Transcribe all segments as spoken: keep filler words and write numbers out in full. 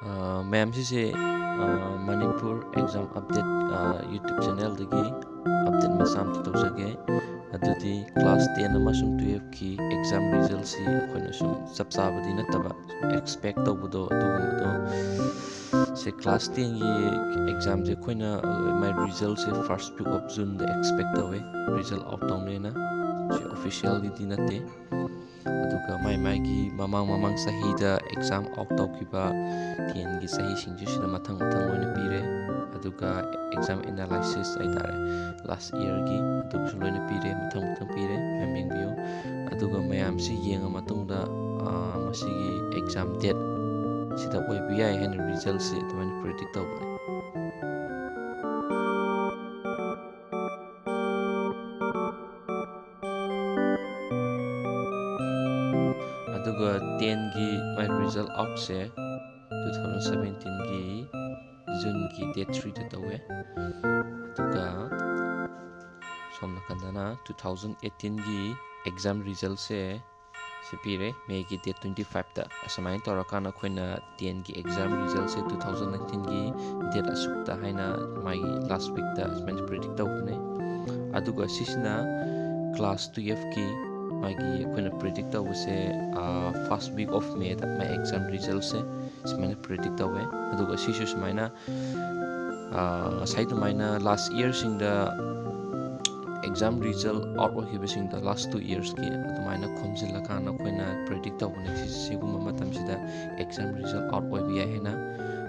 ꯑ, ꯃꯌꯥꯝ, ꯁꯤꯁꯦ, ꯑ, ꯃꯅꯤꯄꯨꯔ ꯑꯦꯛꯖꯥꯝ ꯑꯞꯗꯦꯠ, ꯑ, YouTube ꯆꯦꯅꯦꯜꯗꯒꯤ ꯑꯞꯗꯦꯠ ꯃꯆꯥ ꯑꯝꯇ ꯇꯧꯖꯒꯦ꯫ ꯑꯗꯨꯗꯤ ꯀ꯭ꯂꯥꯁ ꯇꯦꯟ ꯑꯃꯁꯨꯡ ꯇꯨꯌꯦꯜꯐꯀꯤ ꯑꯦꯛꯖꯥꯝ ꯔꯤꯖꯜꯁꯤ ꯑꯩꯈꯣꯏꯅ ꯁꯨꯝ ꯆꯞ ꯆꯥꯕꯗꯤ ꯅꯠꯇꯕ, ꯁꯨꯝ ꯑꯦꯛꯁꯄꯦꯛ ꯇꯧꯕꯗꯣ, ꯑꯗꯨꯒꯨꯝꯕꯗꯣ, ꯁꯦ, ꯀ꯭ꯂꯥꯁ ꯇꯦꯟꯒꯤ ꯑꯦꯛꯖꯥꯝꯁꯦ ꯑꯩꯈꯣꯏꯅ, ꯑ, ꯃꯥꯏ ꯔꯤꯖꯜꯁꯦ first week of Juneꯗ ꯑꯦꯛꯁꯄꯦꯛ ꯇꯧꯋꯦ, ꯔꯤꯖꯜ ꯑꯥꯎꯠ ꯇꯧꯅꯦꯅ꯫ ꯁꯤ ꯑꯣꯐꯤꯁꯤꯌꯦꯜꯒꯤꯗꯤ ꯅꯠꯇꯦ꯫ ꯑꯗꯨꯒ ꯃꯥꯏ ꯃꯥꯏꯒꯤ ꯃꯃꯥꯡ ꯃꯃꯥꯡ ꯆꯍꯤꯗ ꯑꯦꯛꯖꯥꯝ ꯑꯥꯎꯠ ꯇꯧꯈꯤꯕ, ꯇꯦꯟꯒꯤ ꯆꯍꯤꯁꯤꯡꯁꯤꯁꯤꯗ ꯃꯊꯪ ꯃꯊꯪ ꯂꯣꯏꯅ ꯄꯤꯔꯦ꯫ ꯑꯗꯨꯒ ꯑꯦꯛꯖꯥꯝ ꯑꯦꯅꯥꯂꯥꯏꯁꯤꯁ ꯍꯥꯏꯇꯥꯔꯦ, ꯂꯥꯁ ꯏꯌꯔꯒꯤ, ꯑꯗꯨꯒꯤꯁꯨ ꯂꯣꯏꯅ ꯄꯤꯔꯦ, ꯃꯊꯪ ꯃꯊꯪ ꯄꯤꯔꯦ, ꯃꯌꯥꯝ ꯌꯦꯡꯕꯤꯌꯨ꯫ ꯑꯗꯨꯒ ꯃꯌꯥꯝꯁꯤ ꯌꯦꯡꯉ ꯃꯇꯨꯡꯗ, ꯑ, ꯃꯁꯤꯒꯤ ꯑꯦꯛꯖꯥꯝ ꯗꯦꯠ ꯁꯤꯗ ꯑꯣꯏꯕ ꯌꯥꯏ ꯍꯥꯏꯅ ꯔꯤꯖꯜꯁꯤ ꯑꯗꯨꯃꯥꯏꯅ ꯄ꯭ꯔꯤꯗꯤꯛ ꯇꯧꯕꯅꯦ꯫ ꯑꯗꯨꯒ ꯇꯦꯟꯒꯤ ꯃꯥꯏ ꯔꯤꯖꯜ ꯑꯥꯎꯠꯁꯦ two thousand seventeenꯒꯤ Juneꯒꯤ date threeꯗ ꯇꯧꯋꯦ꯫ ꯑꯗꯨꯒ ꯁꯣꯝ ꯅꯥꯀꯟꯗꯅ two thousand eighteenꯒꯤ ꯑꯦꯛꯖꯥꯝ ꯔꯤꯖꯜꯁꯦ ꯁꯤ ꯄꯤꯔꯦ, Mayꯒꯤ date twenty fiveꯇ꯫ ꯑꯁꯨꯃꯥꯏꯅ ꯇꯧꯔꯀꯥꯟꯗ ꯑꯩꯈꯣꯏꯅ ꯇꯦꯟꯒꯤ ꯑꯦꯛꯖꯥꯝ ꯔꯤꯖꯜꯁꯦ two thousand nineteenꯒꯤ date ꯑꯁꯨꯛꯇ ꯍꯥꯏꯅ ꯃꯥꯒꯤ last weekꯇ ꯑꯁꯨꯃꯥꯏꯅ ꯄ꯭ꯔꯤꯗꯤꯛ ꯇꯧꯕꯅꯦ꯫ ꯑꯗꯨꯒ ꯁꯤꯁꯤꯅ ꯀ꯭ꯂꯥꯁ ꯇꯨꯌꯦꯜꯐꯀꯤ ꯃꯥꯒꯤ ꯑꯩꯈꯣꯏꯅ ꯄ꯭ꯔꯤꯗꯤꯛ ꯇꯧꯕꯁꯦ, ꯑ, first week of Mayꯗ ꯃꯥꯏ ꯑꯦꯛꯖꯥꯝ ꯔꯤꯖꯜꯁꯦ ꯁꯨꯃꯥꯏꯅ ꯄ꯭ꯔꯤꯗꯤꯛ ꯇꯧꯋꯦ꯫ ꯑꯗꯨꯒ ꯁꯤꯁꯨ ꯁꯨꯃꯥꯏꯅ, ꯑ, ꯉꯁꯥꯏ ꯑꯗꯨꯃꯥꯏꯅ ꯂꯥꯁ ꯏꯌꯔꯁꯤꯡꯗ ꯑꯦꯛꯖꯥꯝ ꯔꯤꯖꯜ ꯑꯥꯎꯠ ꯑꯣꯏꯈꯤꯕꯁꯤꯡꯗ ꯂꯥꯁ ꯇꯨ ꯏꯌꯔꯁꯀꯤ ꯑꯗꯨꯃꯥꯏꯅ ꯈꯣꯝꯖꯤꯜꯂꯀꯥꯟꯗ ꯑꯩꯈꯣꯏꯅ ꯄ꯭ꯔꯤꯗꯤꯛ ꯇꯧꯕꯅꯦ꯫ ꯁꯤ-, ꯁꯤꯒꯨꯝꯕ ꯃꯇꯝꯁꯤꯗ ꯑꯦꯛꯖꯥꯝ ꯔꯤꯖꯜ ꯑꯥꯎꯠ ꯑꯣꯏꯕ ꯌꯥꯏ ꯍꯥꯏꯅ꯫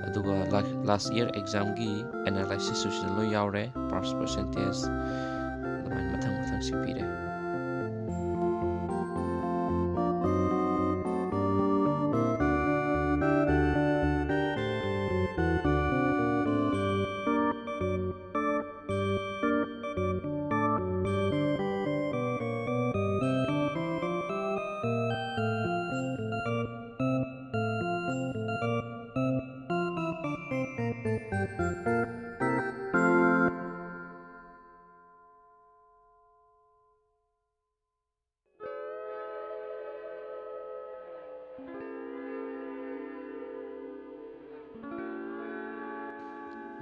ꯑꯗꯨꯒ ꯂꯥ-, ꯂꯥꯁ ꯏꯌꯔ ꯑꯦꯛꯖꯥꯝꯒꯤ ꯑꯦꯅꯥꯂꯥꯏꯁꯤꯁꯁꯨ ꯁꯤꯗ ꯂꯣꯏ ꯌꯥꯎꯔꯦ, ꯄꯥꯁ ꯄꯔꯁꯦꯟꯇꯦꯖ, ꯑꯗꯨꯃꯥꯏꯅ ꯃꯊꯪ ꯃꯊꯪ ꯁꯤ ꯄꯤꯔꯦ꯫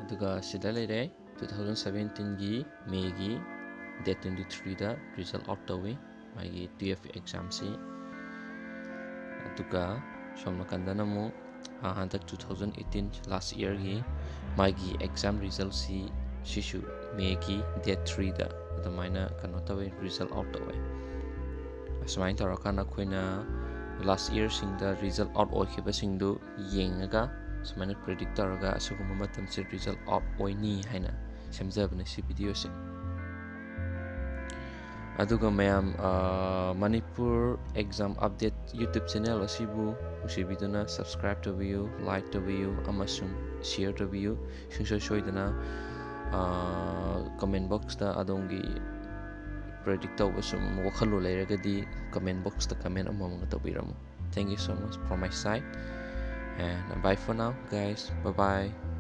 ꯑꯗꯨꯒ ꯁꯤꯗ ꯂꯩꯔꯦ, two thousand seventeen ꯒꯤ May ꯒꯤ date twenty three ꯗ result out ꯇꯧꯏ ꯃꯥꯒꯤ twelve exam ꯁꯤ꯫ ꯑꯗꯨꯒ ꯁꯣꯝ ꯅꯥꯀꯟꯗꯅ ꯑꯃꯨꯛ, ꯑ, ꯍꯟꯗꯛ two thousand eighteen last year ꯒꯤ ꯃꯥꯒꯤ exam result ꯁꯤ, ꯁꯤꯁꯨ May ꯒꯤ date three ꯗ ꯑꯗꯨꯃꯥꯏꯅ ꯀꯩꯅꯣ ꯇꯧꯋꯦ, result out ꯇꯧꯋꯦ꯫ ꯑꯁꯨꯃꯥꯏꯅ ꯇꯧꯔꯀꯥꯟꯗ ꯑꯩꯈꯣꯏꯅ last year ꯁꯤꯡꯗ result out ꯑꯣꯏꯈꯤꯕꯁꯤꯡꯗꯨ ꯌꯦꯡꯉꯒ, ꯁꯨꯃꯥꯏꯅ predict ꯇꯧꯔꯒ ꯑꯁꯤꯒꯨꯝꯕ ꯃꯇꯝꯁꯦ result out ꯑꯣꯏꯅꯤ ꯍꯥꯏꯅ ꯁꯦꯝꯖꯕꯅꯦ ꯁꯤ video ꯁꯦ꯫ ꯑꯗꯨꯒ ꯃꯌꯥꯝ, ꯑ, Manipur exam update YouTube channel ꯑꯁꯤꯕꯨ ꯅꯨꯡꯁꯤꯕꯤꯗꯨꯅ subscribe ꯇꯧꯕꯤꯌꯨ, like ꯇꯧꯕꯤꯌꯨ ꯑꯃꯁꯨꯡ share ꯇꯧꯕꯤꯌꯨ꯫ ꯁꯨꯡꯁꯣꯏ ꯁꯣꯏꯗꯅ, ꯑ, comment box ꯇ ꯑꯗꯣꯝꯒꯤ predict ꯇꯧꯕ ꯁꯨꯝ ꯋꯥꯈꯜꯂꯣꯟ ꯂꯩꯔꯒꯗꯤ comment box ꯇ comment ꯑꯃꯃꯝꯒ ꯇꯧꯕꯤꯔꯝꯃꯨ꯫ Thank you so much from my side and bye for now, guys. Bye bye.